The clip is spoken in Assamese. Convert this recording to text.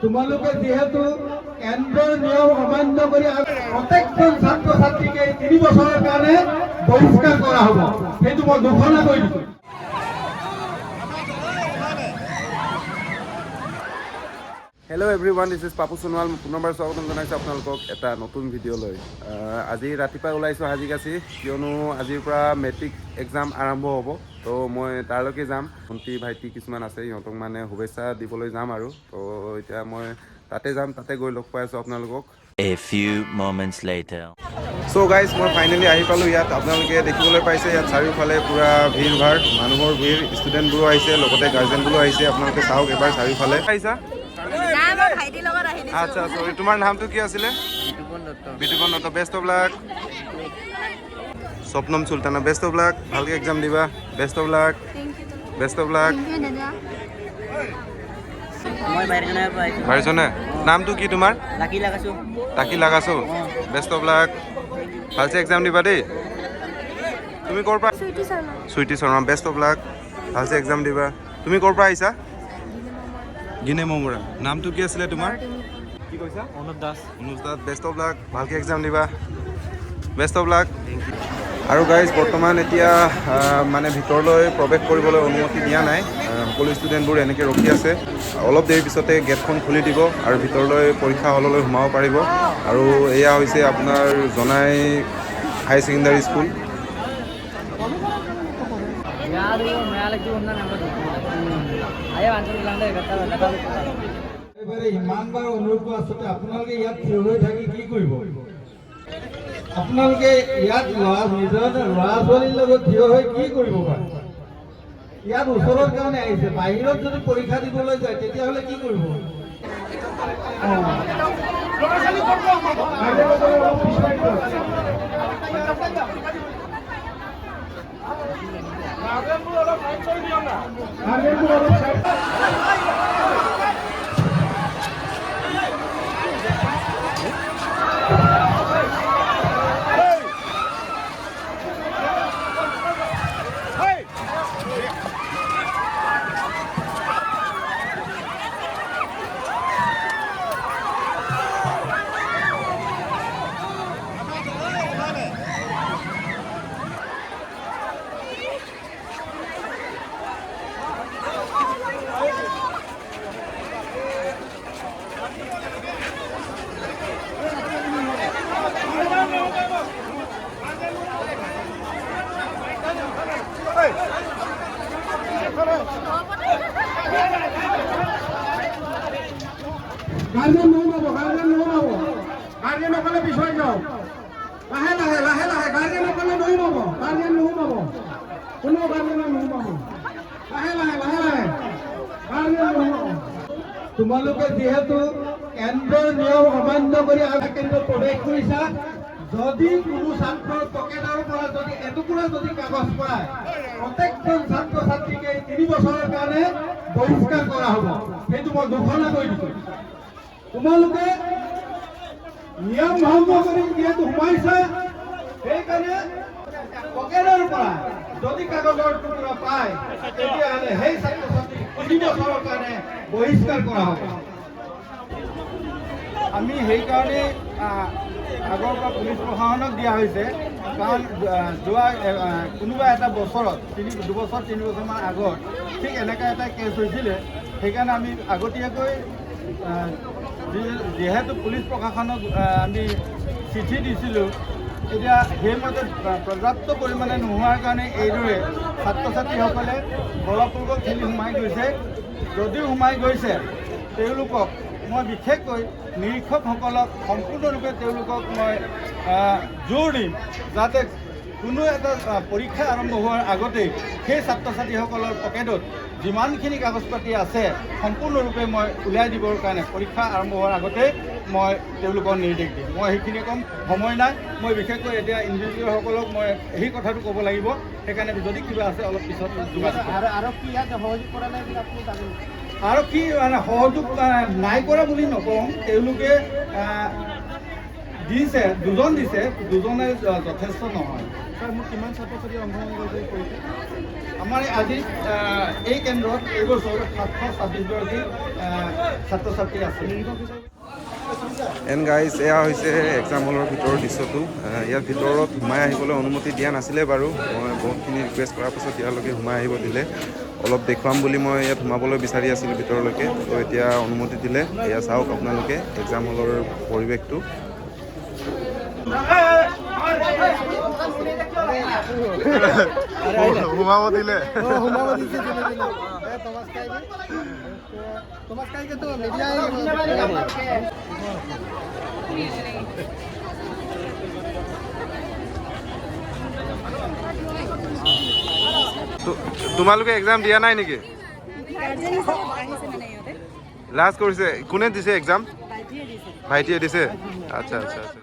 তোমালোকে যিহেতু কেন্দ্ৰৰ নিয়ম অমান্য কৰি প্ৰত্যেকজন ছাত্ৰ ছাত্ৰীকে 3 বছৰৰ কাৰণে বহিষ্কাৰ কৰা হ'ব, সেইটো মই ঘোষণা কৰি দিছোঁ। Hello everyone, this is Papu Sonowal. পুনৰবাৰ স্বাগতম জনাইছোঁ আপোনালোকক এটা নতুন ভিডিঅ'লৈ। আজি ৰাতিপুৱা ওলাইছোঁ সাজি কাচি, কিয়নো আজিৰ পৰা মেট্ৰিক এক্সাম আৰম্ভ হ'ব। তো মই তালৈকে যাম। ভণ্টি ভাইটি কিছুমান আছে, সিহঁতক মানে শুভেচ্ছা দিবলৈ যাম আৰু তো এতিয়া মই তাতে যাম, তাতে গৈ লগ পাই আছোঁ আপোনালোকক। A few moments later. So' guys, মই ফাইনেলি আহি পালোঁ ইয়াত। আপোনালোকে দেখিবলৈ পাইছে, ইয়াত চাৰিওফালে পূৰা ভিৰ ভাৰ, মানুহৰ ভিৰ। ষ্টুডেণ্টবোৰো আহিছে, লগতে গাৰ্জেনবোৰো আহিছে। আপোনালোকে চাওক এবাৰ চাৰিওফালে। আহিছা? নাই, মই ভাইটিৰ লগত আহি দিছোঁ। আচ্ছা, চৰি, তোমাৰ নামটো কি আছিলে? Bitupan Dutta. Best of luck. Swapnam Sultana, best of luck. ভালকৈ এক্সাম দিবা। Best of luck, best of luck. দাদা। মই বাহিৰজনৰ পৰা আহিছোঁ। পাৰিছনে? নামটো কি তোমাৰ? লাকি লাগাছো। টাকি লাগাছো। বেষ্ট অফ লাক, ভালছে এক্সাম দিবা দেই। তুমি ক'ৰ পৰা? Sweety Sharma. Sweety Sharma, best of luck, ভালছে এক্সাম দিবা। তুমি ক'ৰ পৰা আহিছা? গিনে মমৰা। নামটো কি আছিলে তোমাৰ? কি কৈছা? Anup Das. Anuj Das, best of luck, ভালকৈ এক্সাম দিবা। Best of luck. আৰু গাইজ, বৰ্তমান এতিয়া মানে ভিতৰলৈ প্ৰৱেশ কৰিবলৈ অনুমতি দিয়া নাই। সকলো ষ্টুডেণ্টবোৰ এনেকৈ ৰখি আছে। অলপ দেৰি পিছতে গেটখন খুলি দিব আৰু ভিতৰলৈ পৰীক্ষা হললৈ সোমাব পাৰিব। আৰু এয়া হৈছে আপোনাৰ জনাই হাই ছেকেণ্ডাৰী স্কুল। এবাৰে ইমানবাৰ অনুৰোধ কৰাৰ পাছতে আপোনালোকে ইয়াত থিয় হৈ থাকি কি কৰিব? আপোনালোকে ইয়াত নিজৰ ল'ৰা ছোৱালীৰ লগত থিয় হৈ কি কৰিব পাৰে? ইয়াত ওচৰৰ কাৰণে আহিছে। বাহিৰত যদি পৰীক্ষা দিবলৈ যায়, তেতিয়াহ'লে কি কৰিব? অলপ পিছুৱাই দিয়ক। গাৰ্জেনবোৰ অলপ চাইড। গাৰ্জেন নোসোমাব, গাৰ্জেন নোসোমাব। গাৰ্জেনসকলে পিছুৱাই যাওক। লাহে লাহে, লাহে লাহে। গাৰ্জেনসকলে নোসোমাব, গাৰ্জেন নোসোমাব, কোনো গাৰ্জেনে নোসোমাব। লাহে লাহে, লাহে লাহে, গাৰ্জেন নোসোমাব। তোমালোকে যিহেতু কেন্দ্ৰৰ নিয়ম অমান্য কৰি আৰু কেন্দ্ৰত প্ৰৱেশ কৰিছা, যদি কোনো ছাত্ৰৰ পকেটৰ পৰা যদি এটুকুৰা যদি কাগজ পায়, প্ৰত্যেকজন ছাত্ৰ ছাত্ৰীকে 3 বছৰৰ কাৰণে বহিষ্কাৰ কৰা হ'ব, সেইটো মই ঘোষণা কৰি দিছোঁ। তোমালোকে নিয়ম ভংগ কৰি যিহেতু সোমাইছা, সেইকাৰণে পকেটৰ পৰা যদি কাগজৰ টুকুৰা পায়, তেতিয়াহ'লে সেই ছাত্ৰ ছাত্ৰীক 3 বছৰৰ কাৰণে বহিষ্কাৰ কৰা হ'ব। আমি সেইকাৰণেই আগৰ পৰা পুলিচ প্ৰশাসনক দিয়া হৈছে, কাৰণ যোৱা কোনোবা এটা বছৰত, 2 বছৰ 3 বছৰমান আগত ঠিক এনেকুৱা এটা কেছ হৈছিলে। সেইকাৰণে আমি আগতীয়াকৈ যিহেতু পুলিচ প্ৰশাসনক আমি চিঠি দিছিলোঁ, এতিয়া সেইমতে পৰ্যাপ্ত পৰিমাণে নোহোৱাৰ কাৰণে এইদৰে ছাত্ৰ ছাত্ৰীসকলে বলপূৰ্বক ঠেলি সোমাই গৈছে। যদিও সোমাই গৈছে, তেওঁলোকক মই বিশেষকৈ নিৰীক্ষকসকলক সম্পূৰ্ণৰূপে তেওঁলোকক মই জোৰ দিম, যাতে কোনো এটা পৰীক্ষা আৰম্ভ হোৱাৰ আগতেই সেই ছাত্ৰ ছাত্ৰীসকলৰ পকেটত যিমানখিনি কাগজ পাতি আছে, সম্পূৰ্ণৰূপে মই উলিয়াই দিবৰ কাৰণে পৰীক্ষা আৰম্ভ হোৱাৰ আগতেই মই তেওঁলোকক নিৰ্দেশ দিম। মই সেইখিনিয়ে ক'ম, সময় নাই। মই বিশেষকৈ এতিয়া ইঞ্জিনিয়াৰসকলক মই সেই কথাটো ক'ব লাগিব। সেইকাৰণে যদি কিবা আছে, অলপ পিছত যোগাযোগ কৰিম। আৰক্ষী ইয়াত সহযোগ কৰা নাই বুলি আপুনি দাবী আৰক্ষী মানে সহযোগ নাই কৰা বুলি নকওঁ। তেওঁলোকে দিছে, দুজন দিছে, দুজনে যথেষ্ট নহয়। কিমান ছাত্ৰ ছাত্ৰী অংশগ্ৰহণ কৰিছে পৰীক্ষা? আমাৰ আজি এই কেন্দ্ৰত এইবছৰ 726গৰাকী ছাত্ৰ ছাত্ৰী আছে। এণ্ড গাইজ, এয়া হৈছে এক্সাম হলৰ ভিতৰৰ দৃশ্যটো। ইয়াত ভিতৰত সোমাই আহিবলৈ অনুমতি দিয়া নাছিলে বাৰু। মই বহুতখিনি ৰিকুৱেষ্ট কৰাৰ পাছত ইয়ালৈকে সোমাই আহিব দিলে। অলপ দেখুৱাম বুলি মই ইয়াত সোমাবলৈ বিচাৰি আছিলোঁ ভিতৰলৈকে। তো এতিয়া অনুমতি দিলে। এয়া চাওক আপোনালোকে এক্সাম হলৰ পৰিৱেশটো। সোমাব দিলে। সোমাব দিছে। তোমাক তো মিডিয়াই। তোমালোকে এক্সাম দিয়া নাই নেকি? গাৰ্জেন হিচাপে আহিছে মানে ইহঁতে। লাজ কৰিছে। কোনে দিছে এক্সাম? ভাইটিয়ে দিছে। আচ্ছা আচ্ছা আচ্ছা।